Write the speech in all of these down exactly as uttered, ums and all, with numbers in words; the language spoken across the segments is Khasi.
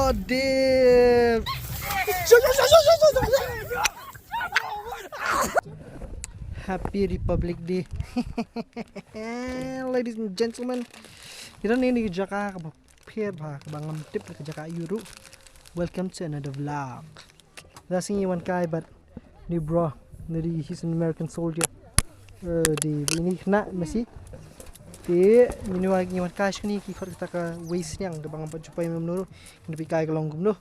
Dip. Happy Republic Day. Ladies and gentlemen, kita ni ni jaka ka ba pher ba ka ba ngam tip ka jaka Europe. Welcome to another vlog. Da sngi wan kai bad ni bro, ni di he's an American soldier. Eh, di ini kena masih. Ti ni wan kai shini ki khot kita ka wei sniang da bang ba jupai mem nuru. Ni pi kai ka long gum no.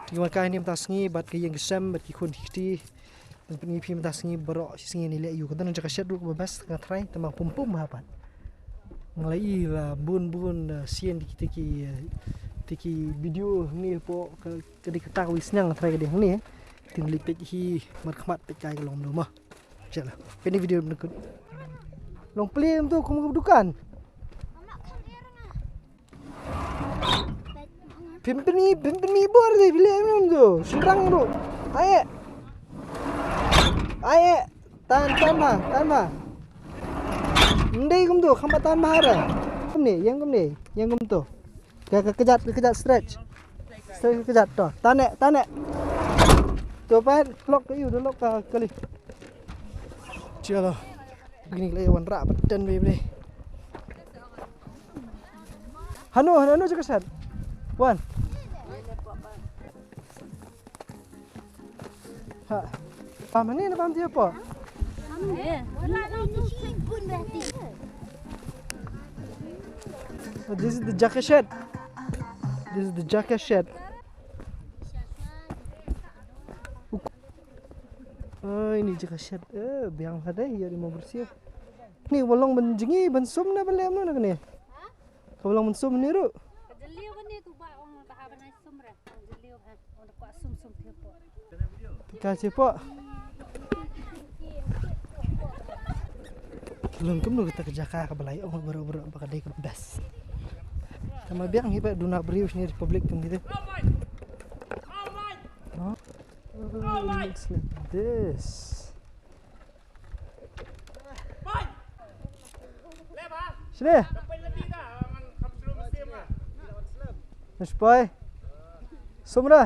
Ki wan kai ni mynta sngi bad ka ïing ka sem bad ki khun ki kti. Ngan pyni phi mynta sngi baroh shi sngi ni leh ïu ka don jaka shet ruh ba best nga try te ma pum pum ha pat. Nga la i la bun bun, eh, sien di kita ki, eh, ti ki video ni po ka ka di kata ka wi sniang nga try ka di ni. Tin li pek hi mar khmat pek kai ka long do ma. Chala. Pini video ni kun. Long pli tu kum dukan. Pim pini, pim pini bor de bile em tu. Sirang tu. Aye. Aye. Tan, tan ma, tan ma. Ndei kum tu, kham ba tan ma hara. Kum ni, yang kum ni, yang kum tu. Ka, ka kejat, ka kejat stretch. Stretch ka kejat tu. Tanek, tanek. Tu pan, lock ka ïu, tu lock ka kali. Chala. Begini kali wan rak beten bile. Hanu, hanu, hanu jaka shet. Wan. Ha. Pam ni na pam dia po. This is the jaka shed. This is the jaka shed. Ai, ni jaka shed. Eh, biang hadai ya di mau bersih. Ni walong ban jngi ban sum na ban lem na kane. Ka walong ban sum ni ru. Ka jylliew kane tu ba ong ba ha ban ai sum re. Ka jylliew ha. Ong da kwah sum sum phi po. Ka chi po. Long kumno kata ka jaka ka balai ong baru baru ba ka dei ka best. Tama biang hi ba duna briew shini Republic kum gitu. Oh, it looks like this. Shini. Nashpoi. Sumra.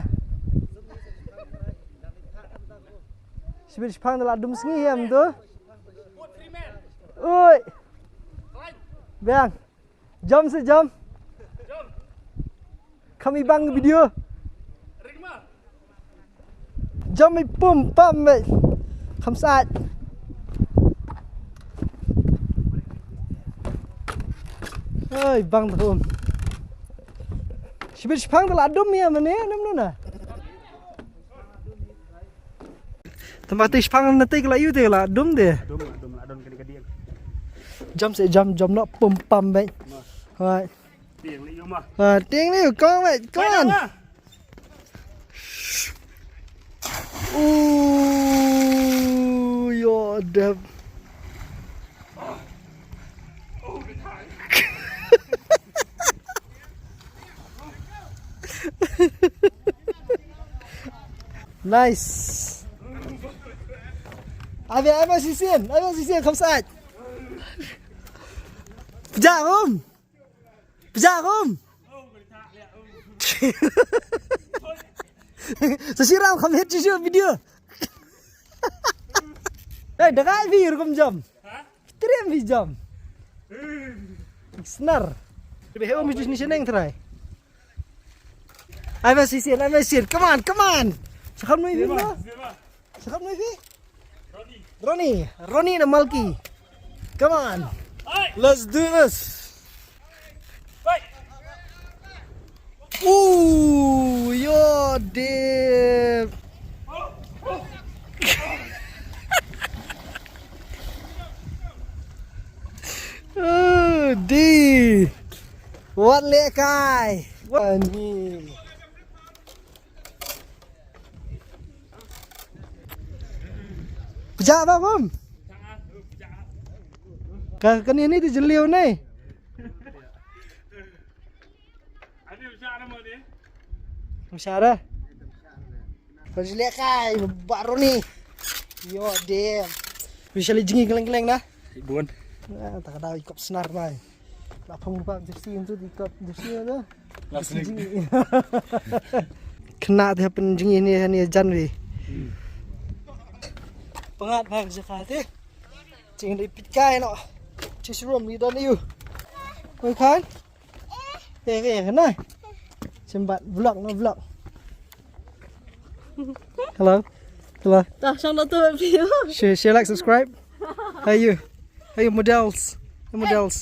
Shibit shipang da la dum sngi hiam tu. Oi. Biang. Jump se jump. Kham i bang video. Jump i pum pam me. Kham sat. Oi bang thum. Shibit shipang da la dum ya mane nam nuna. Tama te shipang na te la yu te la dum de. Dum, dum la dum kene kadiang. Jump se jump, jump no pum pam be. Hai. Tiang ni yu ma. Ha, tiang ni kong be. Come on. Ooh, you're dead. Nice. Ave, ave sisien, ave sisien, kham sait. Pja rum. Pja rum. Sa shiram kham het shisien video. Hey, dagai vi rukum jam. Trem vi jam. Snar. Be heo mi jus ni seneng try. Ai ba sisien, ai ba sisien. Come on, come on. Sakam noi vi ma. Sakam noi vi. Ronnie, Ronnie na Malki. Come on. Let's do this. Ooh, you're dead. Oh, di. Wat leh kai. Wat ni. Pjah ba kum. Ka kane ni di jylliew ni. Mashara. Pajleh kai ba Ronnie. Yo de. Bisa li jngi keleng-keleng na. Bun. Na ta ka dau ikop snar bai. La phong ba jersey tu ikop jersey tu. Last week. Kena te happen jing ini hani jan wi. Pengat bang jaka te. Jing dei pitkai no. Jing surum ni don yu. Koi kan? Eh, eh, kena. Sembat vlog no vlog. Hello. Hello. Dah, shang dah tu view. Share, share, like, subscribe. Hey you. Hey you models. Hey models.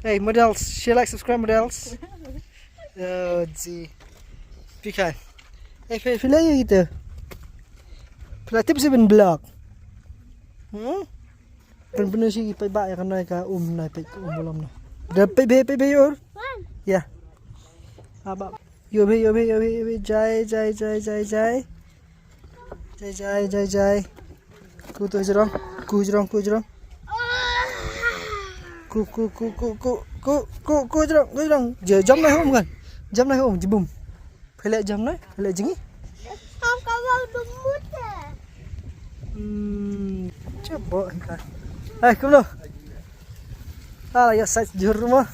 Hey models. Share, like, subscribe models. Oh, gee. Pikan. Eh, phi phi la ïa kita. Phi la tip sha ban vlog. Hmm? Pyn pyn shi peit ba ïa ka nai ka um nai peit ka um lom na. Da peit be peit be yor. Ya. Aba. Yo be yo be yo be yo be jai jai jai jai jai. Jai jai jai jai. Ku tu jrong, ku jrong, ku jrong. Ku ku ku ku ku ku ku ku jrong, ku jrong. Jam nai hum kan. Jam nai hum jibum. Phi leh jam nai, phi leh jngi. Ham ka wal bumut. Hmm, coba ka. Hai, kumno? Ah, ya sait jur mo.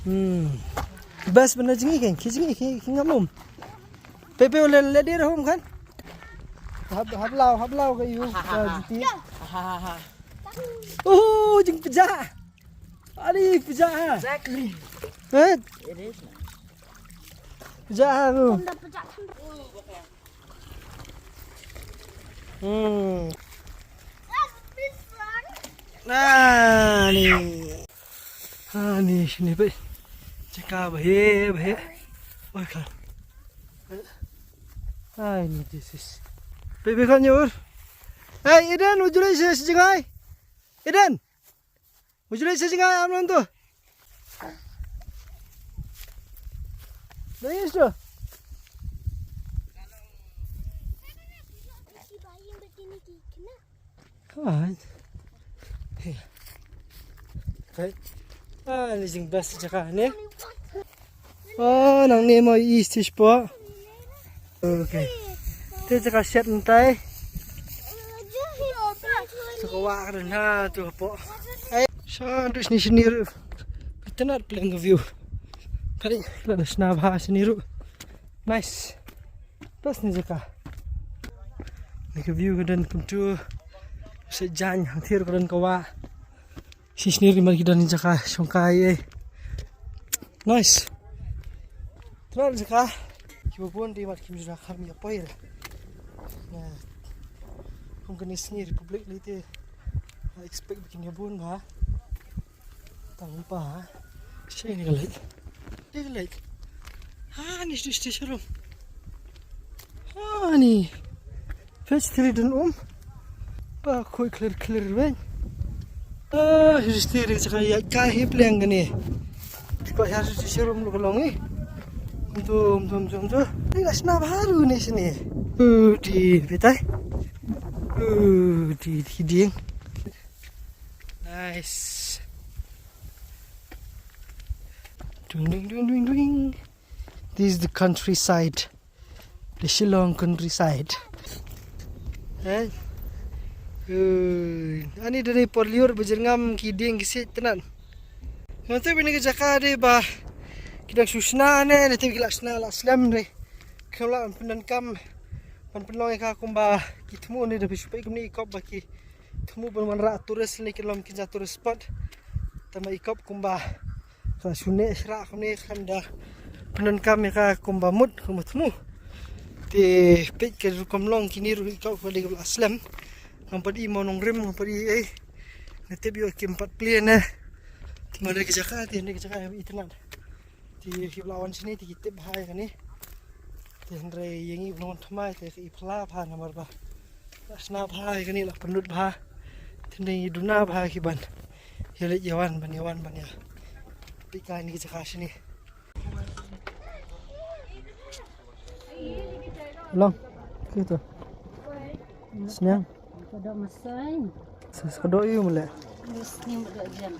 Hmm. Bas bana jngi kan, ki jngi ki ki ngam um. Pepe ulen le dir hum kan. Hap hap lau, hap lau ka yu. Ka jiti. Oh, jing pejak. Ari pejak ha. Exactly. Eh? It is. Pejak ha tu. Hmm. Nah, ni. Ha ni sini pe. Jaka bahe bahe. Oi kan. Ai ni this is. Baby kan yur. Hey Eden, would you like to say jngai? Eden. Would you like to say jngai am tu? Dai isto. Hai. Hai. Ah, ni jing best jaka ni. Oh, nang ni mo east is po. Okay. Te jaka shet ntai. Jaka wa ka na tu po. Ai, sha dus ni sini ru. Tenat pleng view. Kali la da sna bha sini ru. Nice. Best ni jaka. Ni ka view ka don kumtu. Sa jan hangtir ka don ka wa. Shisnir mar ki don jaka shongkai eh. Nice. Tral jaka. Ki babun di mar kim jura kham ya poir. Na. Kum kani snir Republic li te. I expect bikin ya bun ba. Tang pa. Shi ni ka lake. Ni ka lake. Ha ni sti sti sharum. Ha ni. First three dun um. Ba khui clear clear wen. Ah, history jaka ya ka hi pleng kani. Ba ya history sharum lu ka long ni. Dum dum dum dum. Ni la sna baru ni sini. Uh, di betai. Uh, di di ding. Nice. Ding ding ding ding ding. This is the countryside. The Shillong countryside. Eh? Uh, ani dani por liur bajir ngam ki ding ki sit tenan. Nanti bini ke jaka de ba kita susna ne, nanti kita sna la slem ne. Kala pendan kam, pen penlong ka kumba ki temu ne da bisupai kumni kop ba ki Thmu ban wanrah tourist ne ki lom kin ja tourist spot. Tama i kop kumba ka shune shra kumne khan da pyndonkam ïa ka kumba mut kumba thmu. Te peit ka rukom long kini ruh i kop ka dei ka slem. Ngam pat i mo nongrim ngam pat i ei. Nga tip ïoh kim pat plie ne. Tama dei ka jaka te ne ka jaka i tnat. Te ki ba la wan shane te ki tip bha ïa kane. Te hynrei ïa ngi ba la wan thymmai te ka i phla bha namar ba la shna bha ïa kane, la pynlut bha. Te hynrei ngi duna bha ki ban ïa leit ïa wan ban ïa wan ban ïa peit kane ki jaka shane. Long. Kito. Sniang. Ka doh masai. Sa, sa ka doh ïu mele. Sniang ka doh jan.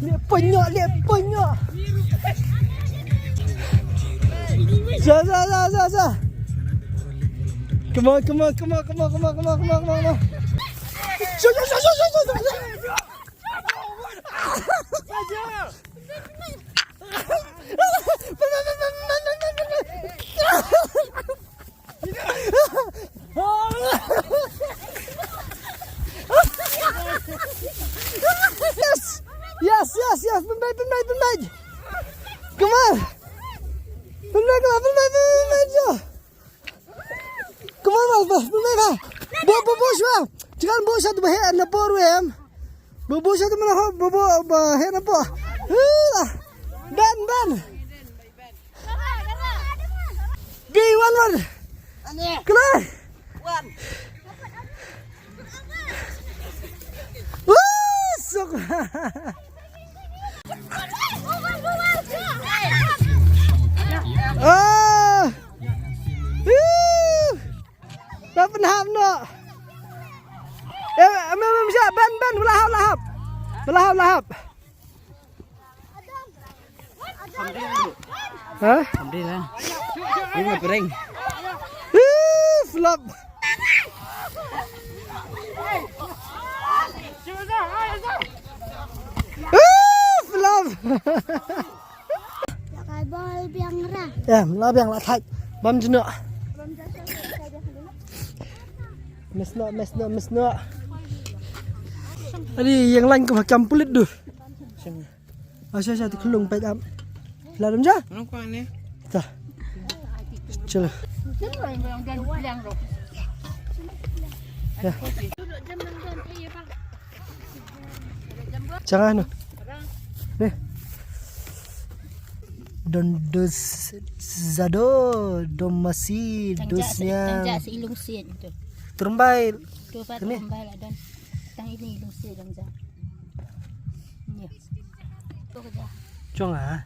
Leh pynyoh, leh pynyoh. Sa, sa, sa, sa, sa. Come on, come on, come on, come on, come on, come on, come on, come on. Sa, sa, sa, sa, sa, sa, sa. Yes! Yes, yes, yes! Pynbeit, pynbeit, pynbeit! Come on! Pynbeit, come on, pynbeit, pynbeit, pynbeit, jo! Come on, Mal, Mal, pynbeit, Mal! Bo, bo, bo, shwa! Jangan bo, shwa, tu, bah, heh, na por, wem! Bo, bo, shwa, tu, mana, ho, bo, bo, bah, heh, na por! Hula! Ben, ben! Bi, wan, wan. Ane. Kena. Wan. Woo, sok. Ah. Woo. Ba pynhap noh. Eh, em, em, em, siap, ban, ban, ba la hap, la hap. Ba la hap, la hap. Ha? Alhamdulillah. Ini mah prank. Ih, flop. Ih, flop. Lakai bol biang ra. Ya, la biang la thait. Bam jeno. Mes noh, mes noh, mes noh. Adi yang lain ke macam pulit tu. Asha, asha, ti khulung peit ap. Phi la dam ja? Nang kwah ne. Ta. Chalo. Ya. Changa no. Ne. Don dos zado, don masi, dos niang. Tang ja si ilung sit tu. Terumbai. Tu pat terumbai la don. Tang ini ilung sit tang ja. Ni. Tu ka ja. Chong ah.